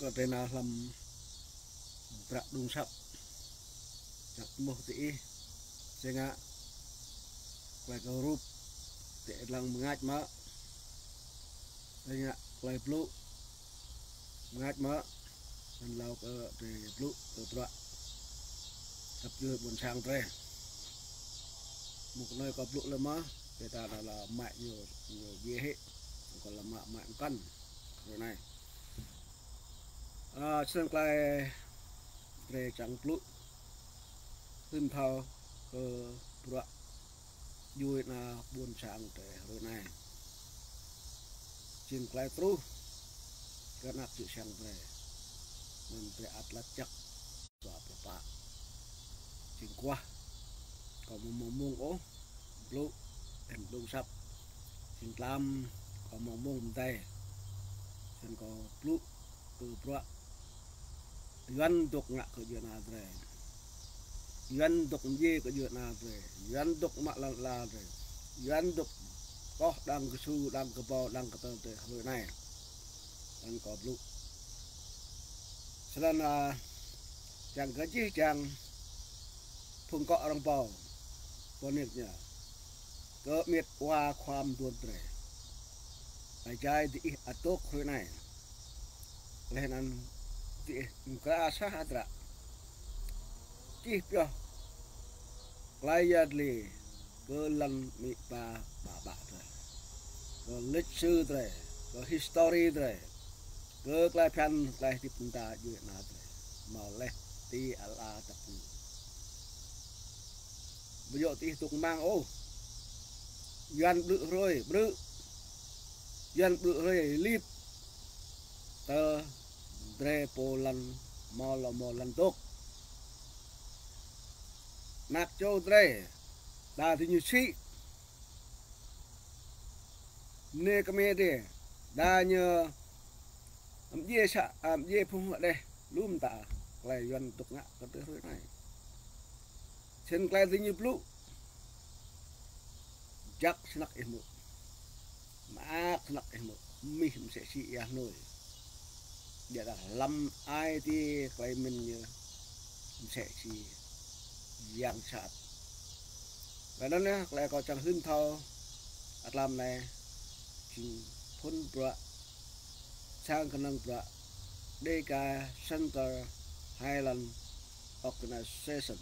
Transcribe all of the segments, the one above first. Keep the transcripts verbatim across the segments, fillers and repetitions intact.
Kơ tơnah hlăm bruă đung săp. Čăk mơ̆ tơ ih, sĕ ngă klei kơ rup, tơ ih lăng mơngač mă, sĕ ngă klei blŭ mơngač mă, anŭn hlâo kơ tơ ih blŭ kơ bruă găp djuai ƀuôn sang drei. Mơ̆ng anai kâo blŭ lĕ mơ̆, tơ ta la mă ñu, ñu djai hĭ, kâo la mă mă mơkăn. Ră anai. A, snăn klei drei čang blŭ hưn thâo kơ bruă djuai ana ƀuôn sang drei ră anai. Jing klei truh kơ anak čư̆ čhiăng drei. Anăn drei ăt lač jăk dua pluh pă. Jing kuah, kâo amâo mâo mông ôh blŭ, ĕm đung săp. Jing tlam, kâo amâo mâo mông mdei. Snăn kâo blŭ kơ bruă Yuăn dôk ngă kơ djuai ana drei. Yuăn dôk mdjiê kơ djuai ana drei. Yuăn dôk mă lăn ala drei. Yuăn dôk koh đang kơsu, đang kơbâo, đang kơtơl drei hrơi anai. Anăn kâo blŭ. Snăn, a, čang kơ jih jang phung kŏ arăng pô, pô nik ñu, kơ miêt wa khua mduôn drei. Ơi Adai diih ăt dôk hrơi anai. Leh anăn diih mkra sah hơdră. Čih pioh klei yăl dliê kơ lăn amĭ ama ƀă ƀă drei, kơ lịch sử drei, kơ history drei, kơ klei bhiăn klei hdĭp mta djuai ana drei, mâo leh ti ala tăp ñu. Ƀu djơ̆ diih dôk rơmang ôh. Yuăn blư̆ hrơi, blư̆. Yuăn blư̆ hrơi lip. Tơl drei pô lăn mâo lŏ mâo lăn dôk. Anak čô drei, đa diñu sĭ. Mniê kơmê drei, đa ñu mdjiê sa, a, mdjiê phung hơđeh, lu mta klei Yuăn dôk ngă kơ tơ hrơi anai. Snăn klei diñu blŭ, jăk snăk ih hmư̆. Mơak snăk ih hmư̆, mih msĕ si ia hnui. Ƀiădah hlăm ai tiê klei mĭn ñu msĕ si yang sat. Leh anăn yơh, klei kâo čang hưn thâo, atlam anei, jing phŭn bruă, sang kơnơ̆ng bruă, Đêga Central Highland Organization.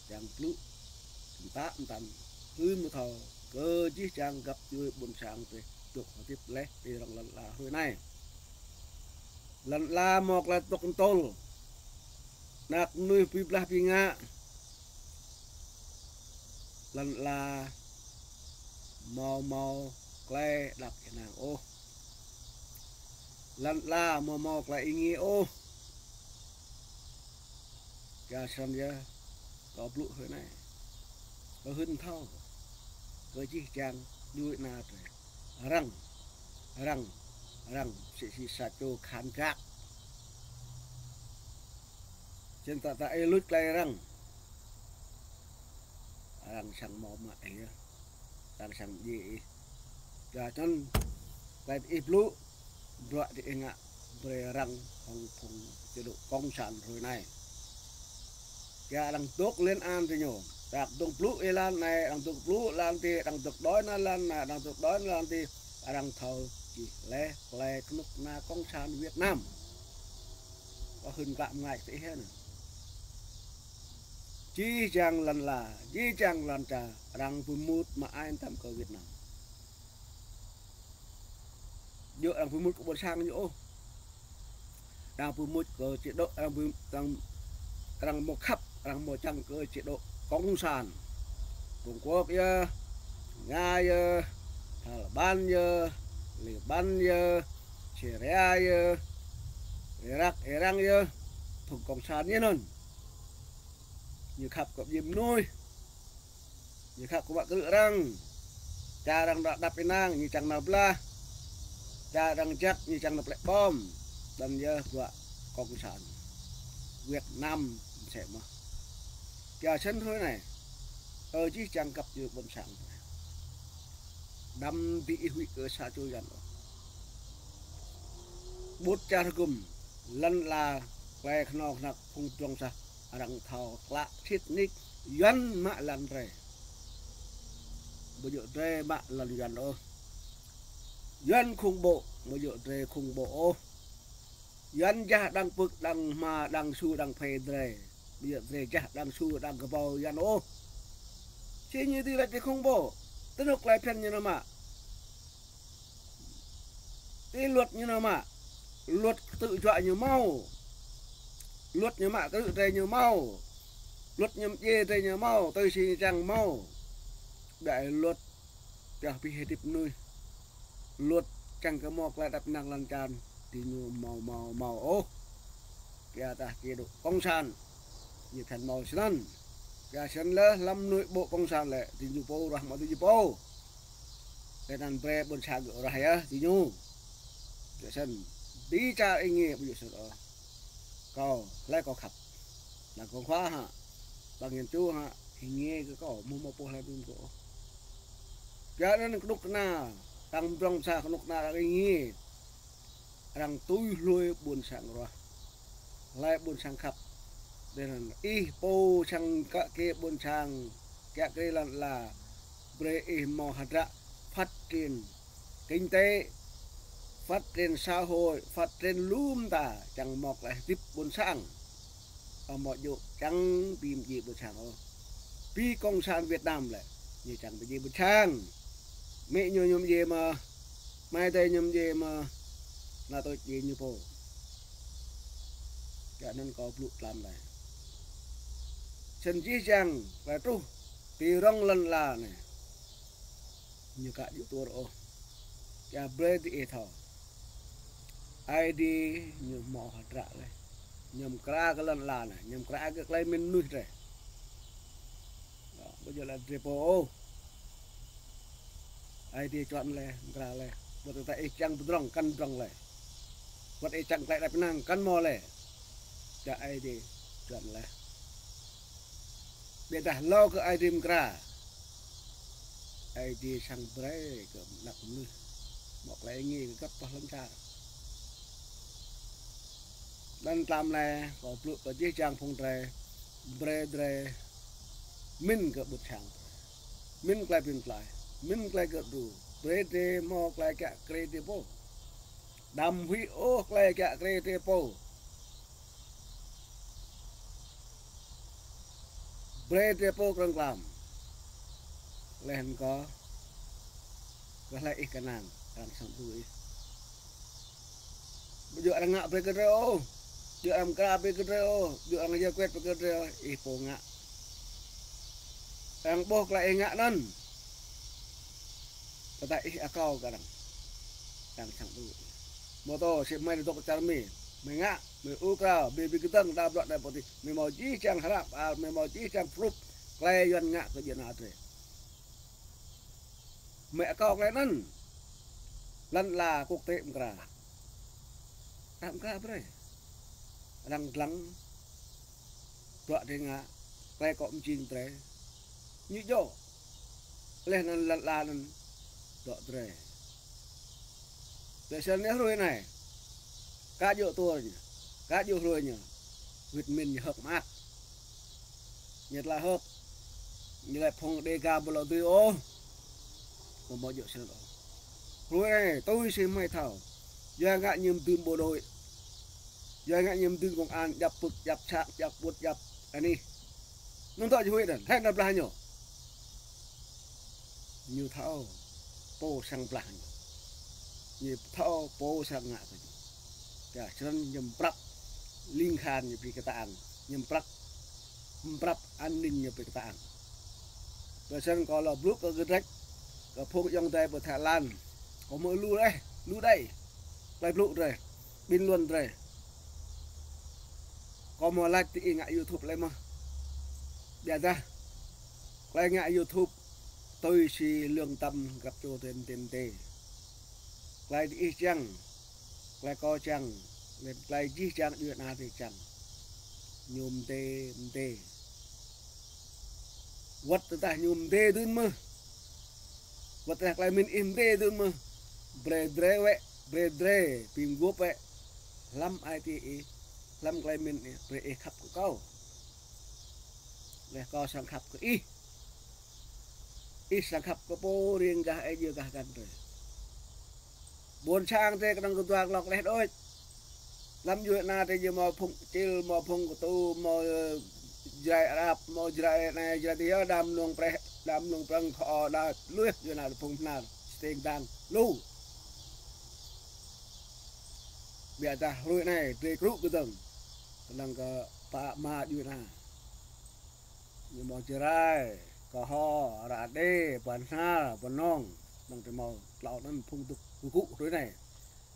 Čang blŭ mtă mtăn hưn mơ̆ thâo kơ jih jang găp djuai ƀuôn sang drei dôk hdĭp leh ti rŏng lăn ala hrơi anai. Lăn ala mâo klei tŏk ntŭl. Anak mnuih bi blah bi ngă. Lăn ala amâo mâo klei đăp ênang ôh. Lăn ala amâo mâo klei êngiê ôh. Kyua snăn yơh kâo blŭ hrơi anei. Kâo hưn thâo kơ jih jang djuai ana drei. Arăng, arăng, arăng msĕ si sa čô khăn gak. Snăn ta, ta ih luč klei arăng. Arăng srăng mâo mă ih yơh. Arăng srăng mdjiê ih. Kyua snăn klei diih blŭ, bruă diih ngă brei răng hŏng phung chế độ cộng sản hrơi anei. Kyua arăng dôk lên án diñu. Arăng dôk blŭ êlan anei, arăng dôk blŭ êlan adih, arăng dôk đuĕ nao êlan anei, arăng dôk đuĕ nao êlan adih, arăng thâo čih leh klei kơnuk kơna cộng sản Việt Nam. Kâo hưn klă mngač kơ ih anăn. Jih jang lăn ala, jih jang lăn čar, arăng bi mŭt mă ai tăm kơ Việt Nam. Djơ̆ arăng bi mŭt kơ ƀuôn sang ñu ôh. Arăng bi mŭt kơ chế độ, arăng bi, arăng, arăng mâo khăp, arăng mâo čang kơ chế độ cộng sản. Trung Quốc yơh, Nga yơh, Thái Lan yơh, Liban yơh, Syria yơh, Iraq, Iran yơh, phung cộng sản ñu anŭn. Ñu khăp kơ ƀing mnuih. Ñu khăp kơ mă krư̆ arăng. Čar arăng đăp ênang, ñu čang nao blah. Čar arăng jăk, ñu čang nao plĕ bom. Anŭn yơh bruă cộng sản Việt Nam msĕ mơh. Kyua snăn hrơi anei, ơ jih jang găp djuai ƀuôn sang, đăm bi ih huĭ kơ sa čô Yuăn ôh. Ƀuh čar hgŭm, Lŏn ala, tơlơi kơnong kơnăk phung pơdrŏng sah, arăng thâo klă sĭt nik, Yuan mă lŏn drơi. Ƀu djơ̆ drơi mă lŏn Yuan ôh. Yuan khủng bố, ƀu djơ̆ drơi khủng bố ôh. Yuan jah đang pưk, đang hma, đang su, đang phê drơi. Ƀu djơ̆ drơi jah đang su, đang kơƀâo Yuan ôh. Či ñu dưi laĭ tui khủng bố. Tơnŭk tơlơi phiăn ñu nao mă. Tui luật ñu nao mă. Luật tự do ñu hmâo. Luật ñu mă krư̆ drơi ñu hmâo. Luật ñu mdjiê drơi ñu hmâo. Tui si ñu čang hmâo. Ƀiă luật pioh abih hơdip mơnuih. Luật čang kơ hmâo tơlơi đăp năng lăn čan, diñu hmâo, hmâo, hmâo ôh. Kiadah chế độ cộng sản, ñu phiăn hmâo snăn. Kiadah snăn lĕ, lăm nội bộ cộng sản lĕ, diñu pô ruah hmâo diñu pô. Lĕ anŭn brơi ƀôn sang gơ̆ ruah yơh diñu. Kiadah snăn, bi čar ih nge ƀu djơ̆ sơ̆ ôh. Kâo, hlơi kâo khăp. Lăng kông khua hă. Lăng Yuan ču hă. Ih nge kơ kâo, mơ̆ hmâo pô hlơi ƀing kâo. Kiadah anŭn kơnuk kơna, arăng pơdrŏng sah kơnuk kơna arăng ih nge. Arăng tui hlue ƀôn sang ruah. Hlơi ƀôn sang khăp. Tui anŭn ih pô sang kiă kriê ƀôn sang, kiă kriê lŏn ala. Brơi ih hmâo hơdră phát triển kinh tế, phát triển xã hội, phát triển lu mơta, čang hmâo tơlơi hơdip ƀôn sang. Ơ, hmâo djơ̆ čang ƀing mdjiê ƀôn sang ôh. Ƀing cộng sản Việt Nam lĕ, ñu čang ƀing mdjiê ƀôn sang. Mĕ ñu ñu mdjiê mơ̆, amai adơi ñu mdjiê mơ̆, anŭn tui djai ñu pô. Kiadah anŭn kâo blŭ tlam lĕ. Snăn jih jang, tơlơi truh, tui rŏng lŏn ala anai. Ñu ka djơ̆ tuăr ôh. Kiadah brơi diih thâo. Aê Diê ñu hmâo hơdră laih. Ñu mơkra kơ lŏn ala anai, ñu mơkra kơ tơlơi mĭn mơnuih drơi. Ƀu djơ̆ lĕ drơi pô ôh. Aê Diê čuăn laih, mơkra laih. Wơ̆t tơdah ih čang pơdrŏng, kăn pơdrŏng laih. Wơ̆t ih čang tơlơi đăp năng, kăn hmâo laih. Kiadah Aê Diê čuăn laih. Ƀiădah hlâo kơ Aê Diê mơkra. Aê Diê srăng brơi kơ ană mơnuih hmâo tơlơi ih nge kơ găp pah lăm čar. Anŭn tlam anai, kâo blŭ kơ jih jang phung drơi, brơi drơi, mĭn kơ ƀôn sang drơi. Mĭn tơlơi ƀing tơlơi, mĭn tơlơi gơ̆ đru, brơi drơi hmâo tơlơi kiă kriê drơi pô. Đăm huĭ ôh tơlơi kiă kriê drơi pô. Brơi drơi pô krơ̆ng klam. Laih anŭn kơ, kơ hlơi ih kơnang, arăng srăng đru ih. Ƀu djơ̆ arăng ngă brơi kơ drơi ôh. Ƀu djơ̆ arăng mơkra brơi kơ drơi ôh. Ƀu djơ̆ arăng giải quyết brơi kơ drơi ôh. Ih pô ngă. Arăng ƀuh tơlơi ih ngă anŭn. Tơdah ih akâo kơ arăng, arăng srăng đru. Mơ̆ tơ̆, sĭt mơi dŏ čar Mi, mơi ngă, mơi ur krao, ƀing ƀing kơdơ̆ng, đa bruă đa pơtih, mơi hmâo jih jang hră, a, mơi hmâo jih jang proof, tơlơi Yuan ngă kơ djuai ania drơi. Mơi akâo tơlơi anŭn, lŏn ala quốc tế mơkra. Arăng mơkra brơi. Arăng lăng, bruă drơi ngă, tơlơi akŏ mơjing drơi. Ñu djơ̆. Laih anŭn lŏn ala anŭn dŏ drơi. Tui snăn yơh hrơi anai. Ka djơ̆ tuăr ñu. Ka djơ̆ hrơi ñu. Wĭt mĭn ñu hơ̆k mơak. Ñu tla hơ̆k. Ñu laĭ phung Đêga ƀu lŏ dưi ôh. Ƀu hmâo djơ̆ snăn ôh. Hrơi anai, tui si mơi thâo. Yua ngă ñu mơdưm bộ đội. Yua ngă ñu mơdưm công an, djăp pưk, djăp sat, djăp pŭt, djăp anih. Anŭn tŏ jơhuĭ anŭn, hlơi anŭn blah ñu. Ñu thâo, pô srăng blah ñu. Ñu thâo, pô srăng ngă kơ ñu. Yua, snăn ñu mprăp ling khan ñu brơi kơ ta ang. Ñu mprăp, mprăp an ninh ñu brơi kơ ta ang. Tui snăn kâo lŏ blŭ kơ gơdrĕč, kơ phung ayŏng adơi ƀơi Thái Lan. Kâo mơ̆ lu laih, lu đei. Tơlơi blŭ drơi, bình luận drơi. Kâo mơ̆ laĭ tui ih ngă YouTube lĕ mơ̆. Ƀiădah, tơlơi ngă YouTube, tui si lương tâm găp čô tên tên tê. Tơlơi diih čang, tơlơi kâo čang, laih tơlơi jih jang djuai ania drơi čang. Ñu mdê, mdê. Wơ̆t tơdah ñu mdê dưn mơ̆. Wơ̆t tơdah tơlơi mĭn ih mdê dưn mơ̆. Brơi drơi wĕ, brơi drơi, ƀing gŏp wĕ. Hlăm ai tiê ih, hlăm klei mĭn ih, brơi ih khăp kơ kâo. Laih kâo srăng khăp kơ ih. Ih srăng khăp kơ pô riêng gah ih, djơ̆ gah găn drơi. Ƀuôn sang drơi kơnơ̆ng kơdua klŏk laih đôč. Lăm djuai ana drơi ñu hmâo phung Čil, hmâo phung Kơtu, hmâo, ơ, Jrai Arab, hmâo Jrai anai, Jrai adih, đa mơnơ̆ng preh, đa mơnơ̆ng prăng khŏ, đa luih djuai ana phung Bahnar, Stiêng Dang, lu. Biă dah hrơi anai, drơi krŭ kơdơ̆ng. Kơnơ̆ng kơ pă ama djuai ana. Ñu hmâo Jrai, Kơho, Rađê, Bahnar, Bơnông, năng drơi hmâo tlâo anŭn phung dŏ kơkuh hrơi anai.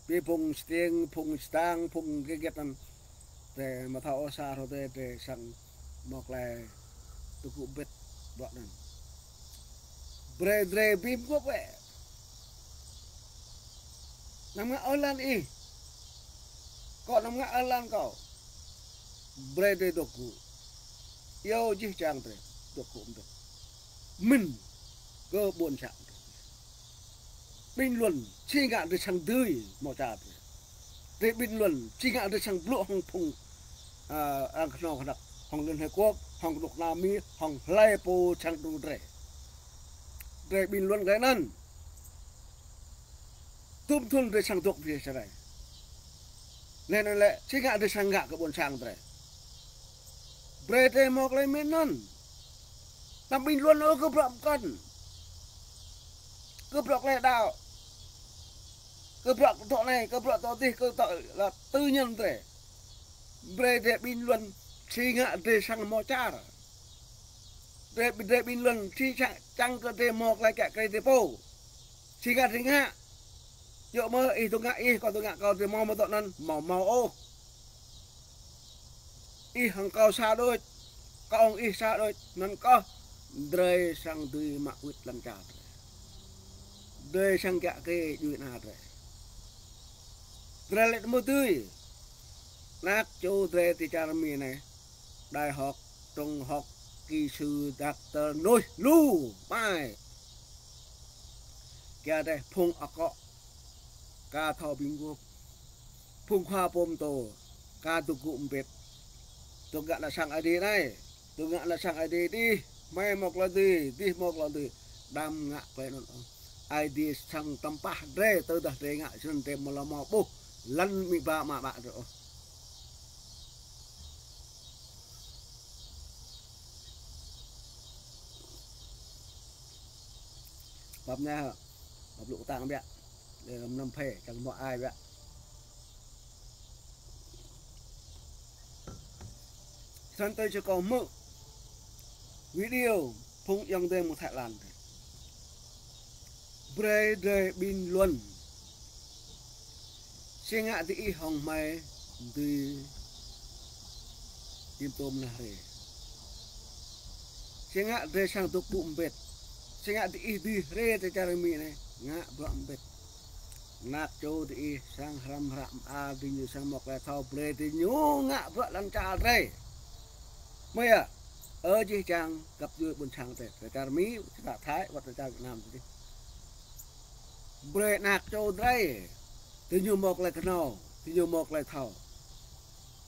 Bi phung Stiêng, phung Sêdang, phung Gơget anŭn. Drơi mơ̆ thâo ôh sa hrơi drơi, drơi srăng hmâo klei dŏ kơkuh ƀĕt bruă anŭn. Brơi drơi bi mguôp wĕ. Anăm ngă ôh lăn ih. Kâo anăm ngă ôh lăn kâo. Brơi drơi dŏ kơkuh. Iâu jih jang drơi dŏ kơkuh ƀĕt. Mĭn kơ ƀuôn sang drơi. Bình luận, či ngă drơi srăng dưi hmâo čar drơi. Drơi bình luận, či ngă drơi srăng blŭ hăng phung, a, arăng kơhnâo kơhnăk, hăng Liên Hiệp Quốc, hăng kơnuk kơna Mi, hăng hlơi pô srăng đru drơi. Drơi bình luận kơ anŭn. Tŭm thŭn drơi srăng dŏ pơ Jarai. Laih anŭn lĕ, či ngă drơi srăng ngă kơ ƀuôn sang drơi. Brơi drơi hmâo klei mĭn anŭn. Anăm bình luận ôh kơ bruă pơkŏn. Kơ bruă klei đaŏ. Kơ bruă dŏ anai, kơ bruă dŏ adih, kơ dŏ là tư nhân drơi. Brơi drơi bình luận, či ngă drơi srăng hmâo čar. Drơi, drơi bình luận, či čang, čang kơ drơi hmâo klei kiă kriê drơi pô. Či ngă drơi ngă. Yua mơ̆ ih dŏ ngă ih, kâo dŏ ngă kâo, drơi hmâo mơ̆ dŏ anŭn, hmâo hmâo ôh. Ih hăng kâo sa đôč, kâo hăng ih sa đôč, anŭn kơh drơi srăng dưi mă wĭt lăn čar drơi. Drơi srăng kiă kriê djuai ana drơi. Drơi lĕ mơ̆ dưi. Anak čô drơi ti čar Mi anai. Đại học, trung học, kỹ sư, doctor, nuih lu, mai. Kiă drơi phung akŏ. Ka thâo bi mguôp. Phung khua pơtô. Ka dŏ kơkuh ƀĕt. Dŏ ngă ană sang Aê Diê anai. Dŏ ngă ană sang Aê Diê adih. Hmei hmâo klei dưi, adih hmâo klei dưi. Anăm ngă klei anŭn ôh. Aê Diê srăng tơmpah drơi, tơdah drơi ngă, srăng drơi mơ̆ lŏ hmâo ƀuh lăn amĭ ama ƀă drơi ôh. Pap anai hă, pap lŭk tang biă. Lĕ lăm năm phê, čang hmâo ai biă. Săn tơi čơ kâo hmư̆ video phung ayŏng adơi mơ̆ng Thái Lan. Brơi drơi bình luận. Či ngă diih hăng hmei dưi jing tôm nah hrơi. Či ngă drơi srăng dŏ kơkuh ƀĕt. Či ngă diih dưi hrơi tơ čar Mi anai ngă bruă ƀĕt. Anak čô diih srăng hrăm hră mơar, diñu srăng hmâo klei thâo, brơi diñu ngă bruă lăn čar drơi. Hmei ah, ơ jih jang găp djuai ƀuôn sang drơi, tơ čar Mi, tơ čar Thái, wơ̆t tơ čar Việt Nam adih. Brơi anak čô drơi, diñu hmâo klei kơhnâo, diñu hmâo klei thâo.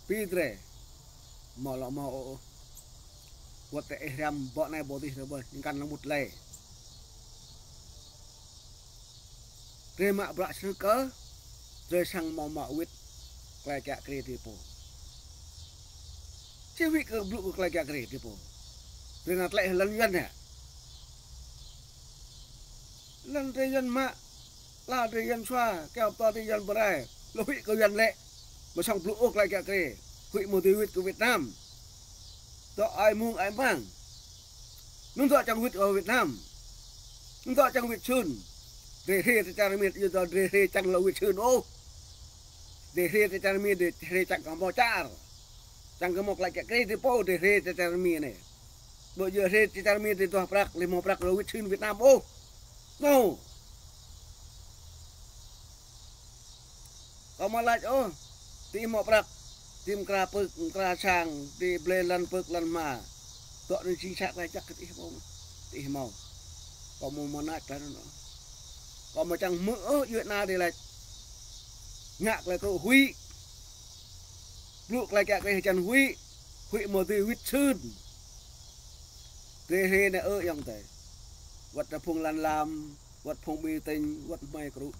Pi drơi, hmâo lŏ hmâo ôh. Wơ̆t tơ ih hrăm ƀô̆ anai ƀô̆ adih rơbơi, ñu kăn lăng mŭt lĕ. Drơi mă bruă srưk kơ, drơi srăng hmâo mă wĭt klei kiă kriê drơi pô. Či huĭ kơ blŭ kơ klei kiă kriê drơi pô. Drơi nao tlĕ lăn Yuan hă. Lăn drơi Yuan mă, la drơi Yuan sua, keo pơtô drơi Yuan pơrai. Lŏ huĭ kơ Yuan lĕ. Mơ̆ sŏng blŭ ôh klei kiă kriê. Huĭ mơ̆ dưi wĭt kơ Việt Nam. Dŏ ai mông ai mang. Anŭn dŏ čang wĭt kơ Việt Nam. Anŭn dŏ čang wĭt sưn. Drơi hrơi tơ čar Mi, yua dŏ drơi hrơi čang lŏ wĭt sưn ôh. Drơi hrơi tơ čar Mi, drơi hrơi čang kơ hmâo čar. Čang kơ hmâo klei kiă kriê drơi pô, drơi hrơi tơ čar Mi anai. Ƀơi yua hrơi tơ čar Mi drơi duah prăk, lĕ hmâo prăk lŏ wĭt sưn Việt Nam ôh. Nô. Kâo mơ̆ laĭ ôh, ti hmâo prăk, ti mơkra pưk, mơkra sang, ti blơi lăn pưk lăn hma. Dŏ anŭn jing sa klei jăk ti hmâo, ti hmâo. Kâo mơ̆ mơ̆ nač klei anŭn ôh. Kâo mơ̆ čang hmư̆ ôh, yua anai drơi laĭ. Ngă klei krŭ huĭ. Blŭ tơlơi kiă kriê hơjăn huĭ, huĭ mơ̆ dưi wĭt sưn. Drơi hrê anai ơ ayŏng adơi. Wơ̆t ta phung lăn lam, wơ̆t phung ƀing tênh, wơ̆t hmei krŭ.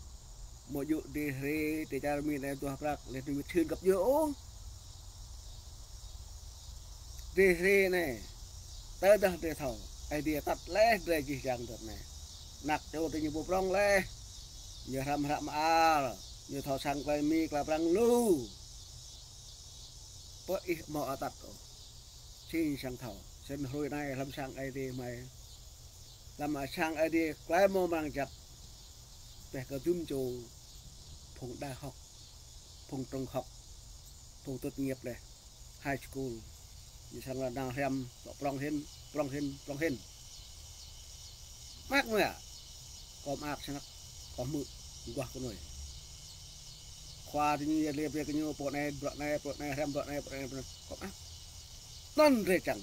Mơ̆ djơ̆ drơi hrê, drơi čar Mi anai duah prăk, laih anŭn wĭt sưn găp djơ̆ ôh. Drơi hrê anai, tơdah drơi thâo, Ơi Adai atăt laih drơi jih jang drơi anai. Anak čô drơi ñu ƀu prŏng laih, ñu hrăm hră mơar, ñu thâo sang tơlơi Mi, tơlơi Prăng lu. Pơ ih hmâo atăt ôh. Či sang thâo. Snăn hrơi anai hlăm sang Ơi Adai hmei. Hlăm sang Ơi Adai tơlơi hmâo mơrăng jăk. Pĕh kơ dŭm čô phung đại học, phung trung học, phung tốt nghiệp laih, high school. Ñu srăng lăng hriăm, prŏng hĭn, prŏng hĭn, prŏng hĭn. Mơak mơ̆ yơh. Kâo mơak snăk, kâo hmư̆, guah kơ nuê. Khua drơi ñu yơh lĕ brơi kơ ñu, pô anai, bruă anai, pô anai, hriăm bruă anai, pô anai, pô anai. Kâo mơak. Anŭn drơi čang.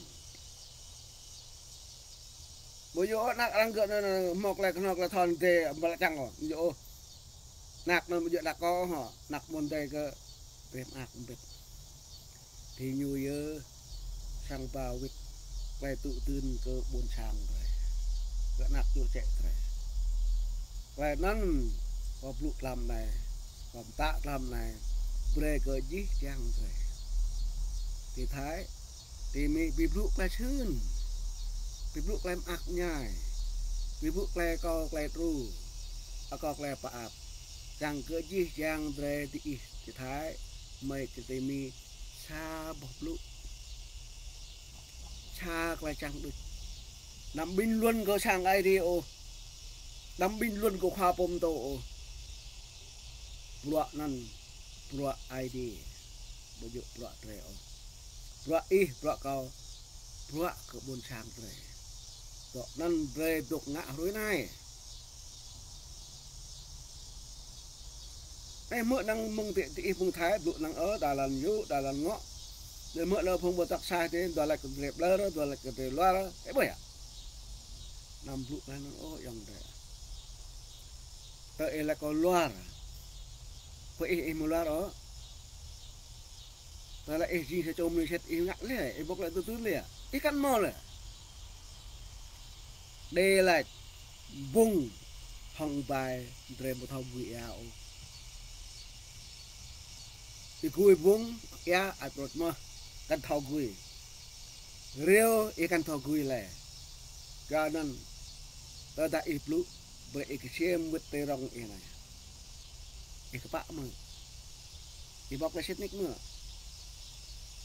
Ƀu djơ̆ ôh anak arăng gơ̆ anŭn, anŭn, hmâo tơlơi, hmâo tơlơi thâo anŭn drơi ƀu lă čang ôh, ƀu djơ̆ ôh. Anak anŭn ƀu djơ̆ anak kâo ôh, anak mơ̆n drơi gơ̆, drơi mơak mbĭt. Drơi ñu yơh, sang ba wĭt, tơlơi tŭ dưn kơ ƀôn sang drơi. Kơ anak čô čĕ drơi. Tơlơi anŭn, kâo blŭ tlam anai, kâo pơtă tlam anai, brơi kơ jih jang drơi. Drơi Thái, drơi Mi, ƀu blŭ tơlơi sưn, ƀu blŭ tơlơi mơak mơñai, ƀu blŭ tơlơi kâo tơlơi tru, akâo tơlơi pơap. Čang kơ jih jang drơi diih, drơi Thái, hmei drơi Mi, sa boh blŭ. Sa tơlơi čang đôč. Anăm bình luận kơ sang Ơi Adai ôh. Anăm bình luận kơ khua pơtô ôh. Bruă anŭn, bruă Ơi Adai. Ƀu djơ̆ bruă drơi ôh. Bruă ih, bruă kâo, bruă kơ ƀôn sang drơi. Dŏ anŭn drơi dŏ ngă hrơi anai. Anai hmư̆ năng mơ̆ng ti, ti ih mơ̆ng Thái, blŭ năng ơ, đa lăn yŭ, đa lăn ngŏ. Đa hmư̆ năng phung ƀu tăk sai ti, đa lăk kơ drơi ƀlŏr, đa lăk kơ drơi luar, ơ ƀơi yơh. Anăm blŭ tơlơi anŭn ôh ayŏng adơi. Tơ ih lăk kơ luar. Pơ ih, ih mơ̆ luar ôh. Tơdah ih jing sa čô mơnuih sĭt ih ngă lĕ, ih ƀuh lĕ tui tui lĕ. Ih kăn hmâo lĕ. Đe lač bŭng hŏng ƀai drơi ƀu thâo gui ia ôh. Ih gui bŭng ia ăt prŏt mơh, kăn thâo gui. Rêu ih kăn thâo gui lĕ. Kơ anŭn tơdah ih blŭ, brơi ih kơsem wĭt tơrŏng ih anai. Ih kơpă mơ̆. Ih ƀuh tơlơi sĭt nik mơ̆.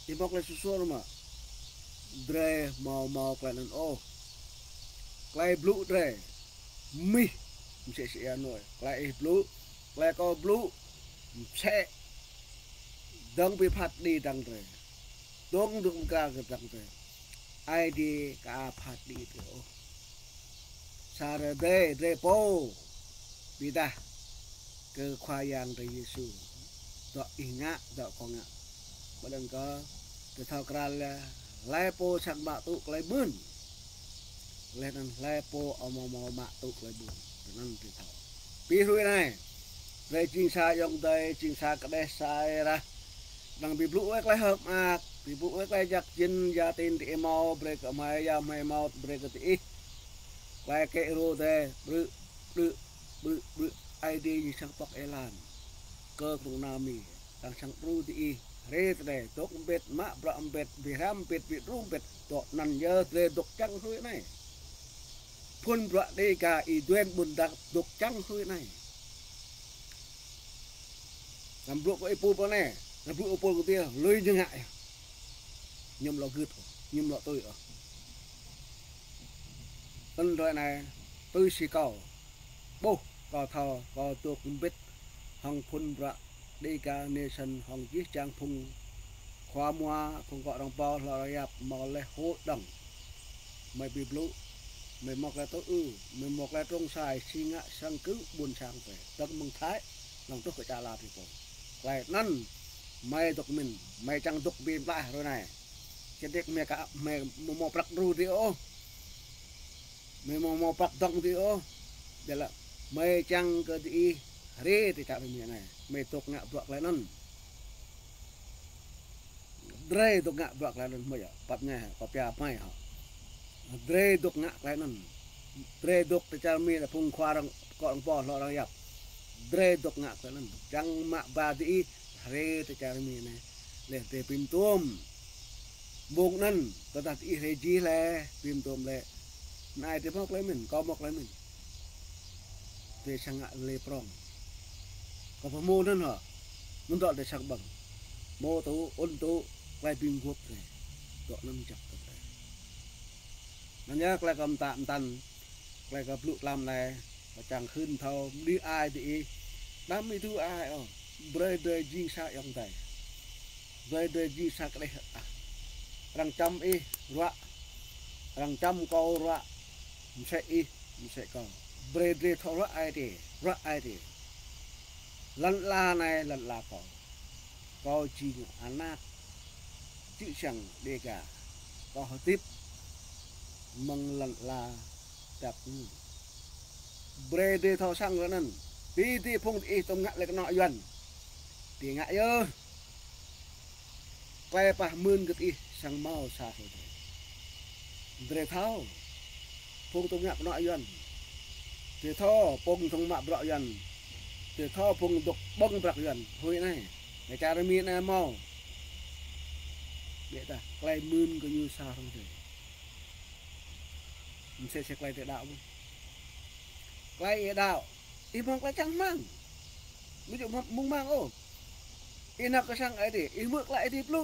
Ih ƀuh tơlơi sŭsur mơ̆. Drơi hmâo hmâo tơlơi anŭn ôh. Tơlơi blŭ drơi. Mih. Msĕ si ia nuê. Tơlơi ih blŭ. Tơlơi kâo blŭ. Msĕ. Dơ̆ng ƀing phat đĭ dăng drơi. Dơ̆ng dơ̆ng mkra kơ dăng drơi. Ơi Adai ka phat đĭ drơi ôh. Sa rơdêh drơi pô. Ƀiădah kơ Khua Yang drơi Yêsu. Dŏ ih ngă, dŏ kâo ngă. Ƀơi anŭn kơ, drơi thâo krăn lĕ, hlơi pô srăng mă tŭ tơlơi mơ̆n. Laih anŭn hlơi pô amâo mâo mă tŭ tơlơi mơ̆n. Tui anŭn drơi thâo. Pi hrơi anai. Drơi jing sa ayŏng adơi, jing sa kơđeh sa rai. Năng ƀu blŭ wơ̆t tơlơi hơ̆k mơak, ƀu blŭ wơ̆t tơlơi jak jĭn, ya tin ti ih hmâo, brơi kơ hmei, ya hmei hmâo, brơi kơ ti ih. Tơlơi kĕ rô dêh, brư̆, brư̆, brư̆, brư̆, Ơi Adai ñu srăng pŏk êlan. Kơ kơnung nao Mi, arăng srăng đru ti ih, hrê tơdơi, dŏ mbĭt, mă bruă mbĭt, ƀu hrăm mbĭt, ƀu đru mbĭt, dŏ anŭn yơh drơi dŏ čang hrơi anai. Phŭn bruă Dêga Y-Duên Ƀuôn Dăk dŏ čang hrơi anai. Anăm blŭ kơ ih pô pô anai, anăm blŭ ih pô kơ tiê, lui ñu ngă yơh. Ñu amâo lŏ gưt ôh, ñu amâo lŏ tui ôh. Anŭn hrơi anai, tui si kâo. Ƀuh, kâo thâo, kâo dŏ mbĭt, hŏng phŭn bruă Dêga Nation hŏng jih jang phung khua mua, phung kŏ rŏng pô, hlô rơyap, mâo laih hội đồng. Hmei ƀu blŭ, hmei mŏk laih tŭ ư, hmei mŏk laih trông sai, si ngă sang kơ ƀuôn sang drơi. Dơ̆ng mơ̆ng Thái, lăng truh kơ čar ala ti pô. Tơlơi anŭn, hmei dŏ mĭn, hmei čang dŏ ƀing plah hrơi anai. Čơdek hmei ka, hmei mâo mâo prăk đru ti ôh. Hmei mâo mâo prăk dơ̆ng ti ôh. Ƀiădah hmei čang kơ diih hrê ti čar Mi anai. Hmei dŏ ngă bruă tơlơi anŭn. Drơi dŏ ngă bruă tơlơi anŭn hmâo yơh, pap ñai hă, kâo pia hmâo hă. Drơi dŏ ngă tơlơi anŭn. Drơi dŏ tơ čar Mi anai phung khua arăng, kơ arăng pô hlô arăng yap. Drơi dŏ ngă tơlơi anŭn. Čang mă ba diih rai tơ čar Mi anai. Laih drơi pĭm tôm. Mơ̆ng anŭn, tơdah diih rai jih laih, pĭm tôm laih. Anai drơi hmâo tơlơi mĭn, kâo hmâo tơlơi mĭn. Drơi săng ngă lĕ prong. Kâo pơhmư̆ anŭn hă. Anŭn dŏ drơi săng ƀơ̆ng. Hmâo tŭ, ŭn tŭ, tơlơi ƀing gŏp drơi. Dŏ anŭn jăk kơ drơi. Anŭn yơh tơlơi kâo mơtă mơtăn, tơlơi kâo blŭ tlam anai, kâo čang hưn thâo, mơnuih ai diih. Đăm ih tŭ ai ôh, brơi drơi jing sa ayŏng adơi. Brơi drơi jing sa kơđeh ah. Arăng čăm ih ruă, arăng čăm kâo ruă, mơsĕ ih, mơsĕ kâo. Brơi drơi thâo ruă ai drơi, ruă ai drơi. Lăn ala anai, lăn ala kâo. Kâo jing anak čư̆ čang Dêga. Kâo hơdip mơ̆ng lăn ala dăp ñu. Brơi drơi thâo săng ră anŭn. Bi drơi phung diih tŏm ngă lĕ kơnŏ Yuan. Diih ngă yơh. Tơlơi pah mưn kơ diih săng hmâo sa hrơi drơi. Drơi thâo. Phung tŏm ngă kơnŏ Yuan. Drơi thâo phung tŏm mă bruă Yuan. Drơi thâo phung dŏ ƀơ̆ng bruă Yuan. Hrơi anai. Tơ čar Mi anai hmâo. Biă dah, tơlơi mưn kơ ñu sa hrơi drơi. Mơsĕ sĕ tơlơi drơi đaŏ ƀu. Tơlơi ih đaŏ. Ih hmâo tơlơi čang rơmang. Ƀu djơ̆ mơ̆ng rơmang ôh. Ih nao kơ sang Aê Diê, ih hmư̆ tơlơi Aê Diê blŭ.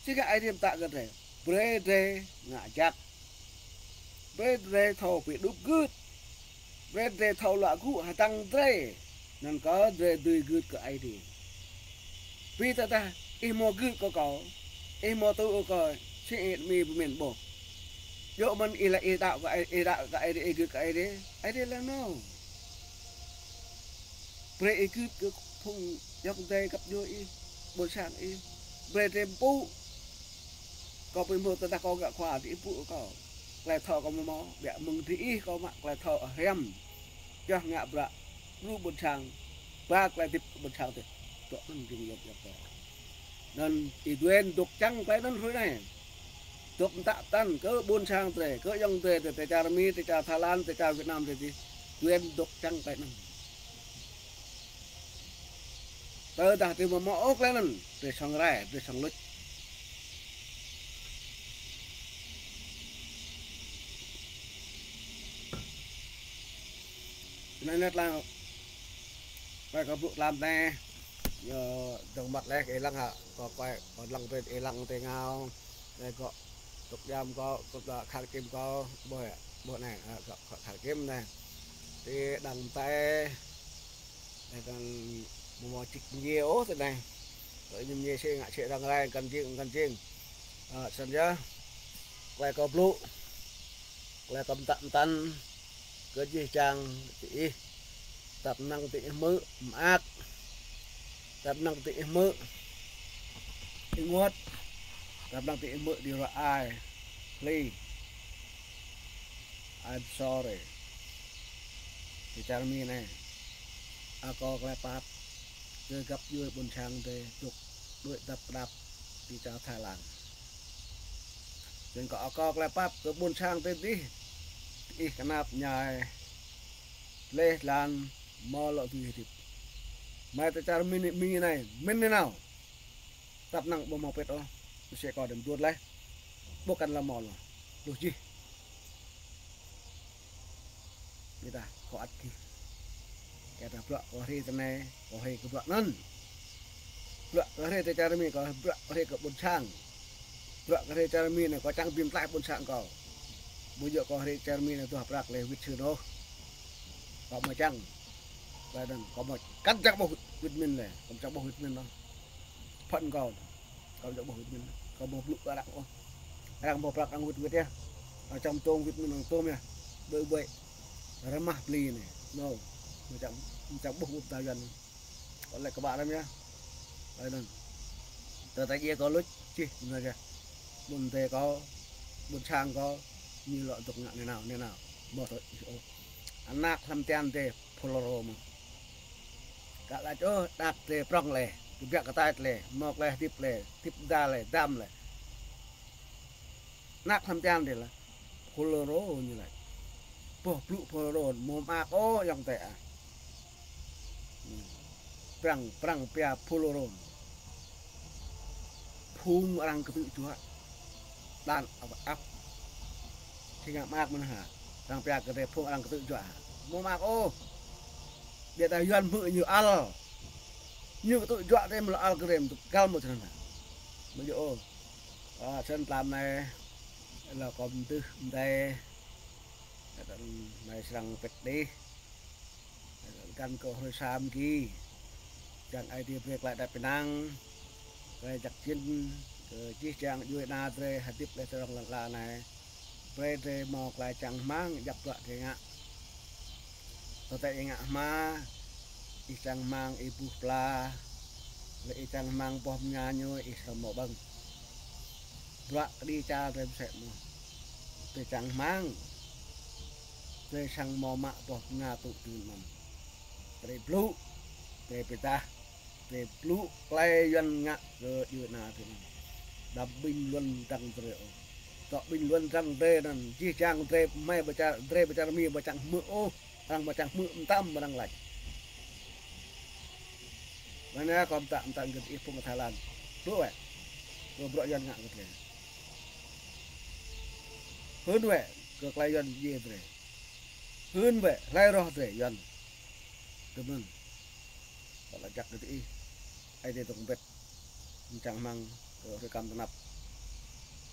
Sĭt kơ Aê Diê mơtă kơ drơi. Brơi drơi ngă jăk. Brơi drơi thâo pơđup gưt. Brơi drơi thâo luă gŭ hơdăng drơi. Anŭn kơ drơi dưi gưt kơ Aê Diê. Bi tơdah ih hmâo gưt kơ kâo, ih hmâo tŭ kơ kâo, sĭt ih mĭn pơmĭn ƀuh. Djơ̆ mơ̆n ih laĭ ih đaŏ kơ Aê, ih đaŏ kơ Aê Diê, ih gưt kơ Aê Diê. Aê Diê laĭ anŭn. Brơi ih gưt kơ phung ayŏng adơi găp djuai ih, ƀôn sang ih. Brơi drơi pơpŭ. Kâo pơhmư̆ tơdah kâo ngă khua diih pơpŭ kâo. Tơlơi thâo kâo hmâo, biă mơ̆ng diih kâo mă tơlơi thâo hriăm. Yơh ngă bruă, lu ƀôn sang, ba tơlơi hơdip ƀôn sang tih. Dŏ anŭn jing yap yap kâo. Anŭn ih dŏ dŏ čang tơlơi anŭn hrơi anai. Dŏ mơtă mơtăn kơ ƀôn sang drơi, kơ ayŏng adơi drơi, tơ čar Mi, tơ čar Thái Lan, tơ čar Việt Nam drơi dih. Dŏ dŏ čang tơlơi anŭn. Tơdah drơi hmâo ôh tơlơi anŭn, drơi song rai, drơi song luč. Anai anai tơlơi, tơlơi kâo blŭ tlam anai. Ñu dơ̆ng mơ̆t laih kơ ih lăng hă, kâo kuai, kâo lăng brơi ih lăng tơ ngao. Anai kâo tŭk jam kâo, kâo khar kim kâo, ƀuh yơh, ƀuh anai, a, kâo, kâo khar kim anai. Tơ đang tai, anai kăn hmâo čik mơñai ôh tơ anai. Kâo ñu mơñai sĭ ngă sĭ răng rai, kăn jing, kăn jing. A, snăn yơh. Tơlơi kâo blŭ. Tơlơi kâo mơtă mơtăn kơ jih jang diih. Tăp năng diih hmư̆ mơak. Tăp năng diih hmư̆ ênguôt. Tăp năng diih hmư̆ djru ai. Please. I'm sorry. Tơ čar Mi anai. Akŏ tơlơi pap kơ găp djuai ƀôn sang drơi dŏ đuaĭ dăp đăp tơ čar Thái Lan. Snăn kâo akŏ tơlơi pap kơ ƀôn sang drơi dih. Ih kơnap ñai. Laih lăn hmâo lŏ dưi hơdip. Mơi tơ čar Mi, Mi anai, mĭn nanao. Tăp năng ƀu hmâo pĭt ôh. Mơsĕ kâo đăm duat laih. Ƀu kăn lăm mơ̆ lŏ. Lu jih. Ƀiădah kâo ăt gih. Kơ tơdah bruă kâo rai tơ anai, kâo rai kơ bruă anŭn. Bruă kâo rai tơ čar Mi, kâo bruă kâo rai kơ ƀôn sang. Bruă kâo rai čar Mi anai, kâo čang bi mơtlaih ƀôn sang kâo. Ƀu djơ̆ kâo rai čar Mi anai duah prăk laih wĭt sưn ôh. Kâo hmâo čang. Laih anŭn kâo hmâo kăn čang ƀuh wĭt mĭn laih, kâo čang ƀuh wĭt mĭn ôh. Phăn kâo. Kâo čang ƀuh wĭt mĭn. Kâo hmâo blŭ kơ arăng ôh. Arăng hmâo prăk arăng wĭt wĭt yơh. Arăng čang tôm wĭt mĭn arăng tôm yơh. Đuaĭ ƀuaĭ. Rơmah bli anai. Anŭn. Kâo čang, čang ƀuh ƀuh ta Yuan. Kâo laĭ kơ ƀă răm yơh. Laih anŭn. Tơdah djai kâo luč čih anŭn yơh. Ƀôn adơi kâo, ƀôn sang kâo, ñu lŏ dŏ ngă nanao, nanao. Hmâo thâo ih ôh. Anak hlăm tian drơi Fulro mơ̆n. Kâo laĭ ôh, đăp drơi prŏng laih. Kơ biă kơ tai tơlơi, mơ̆ tơlơi hơdip tơlơi, hơdip da tơlơi, dăm tơlơi. Ană hlăm tian dih lah. Bolero ñu laĭ. Boh blŭ Bolero, mơ̆ mơak ôh ayŏng adơi ah. Prăng, prăng pia Bolero. Phung arăng kơtư̆ juă. Đàn áp, áp. Či ngă mơak mơ̆n hă. Arăng pia kơ drơi phung arăng kơtư̆ juă hă. Mơ̆ mơak ôh. Biă dah Yuan hmư̆ ñu ăl. Ñu kơtư̆ juă tơlơi mơ̆ lŏ ăl kơ drơi mơ̆ tŭ găl mơ̆ čơnăn hă. Mơ̆ yơh ôh. Ơ, čơnăn tlam anai. Lŏ kơ mơdưh mơdai. Anai srăng pĭt dih. Găn kơ hrơi sa mơ̆ng ki. Čang Ơi Adai brơi tơlơi đaŏ pơnăng. Tơlơi jăk jĭn. Kơ jih jang djuai ana drơi hơdip lĕ tơdrong lŏn ala anai. Brơi drơi hmâo tơlơi čang rơmang djăp bruă drơi ngă. Tơdơi ih ngă hma, ih čang rơmang ih buh pla, lĕ ih čang rơmang boh mơña ñu ih srăng hmâo ƀơ̆ng. Bruă kơđi čar drơi mơsĕ mơ̆n. Drơi čang rơmang, drơi srăng hmâo mă boh mơña tŭ dưn mơ̆n. Drơi blŭ, drơi pơdah, drơi blŭ tơlơi Yuan ngă kơ djuai ana drơi anŭn. Đăm bình luận dơ̆ng drơi ôh. Tŏ bình luận dơ̆ng drơi anŭn, jih jang drơi mơ̆ ƀu čar, drơi ƀu čar Mi ƀu čang hmư̆ ôh. Arăng ƀu čang hmư̆ mơtam arăng laĭ. Anai kâo pơtă, pơtă gơ̆t ih phung Thái Lan. Blŭ wĕ. Kơ bruă Yuan ngă kơ drơi. Hưn wĕ kơ tơlơi Yuan djai drơi. Hưn wĕ hlơi roh drơi Yuan. Tơmơ̆n. Kâo laĭ jăk kơ ih. Ơi Adai dŏ pơƀĕt. Čang rơmang kơ hrơi kăm tơnap.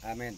Amen.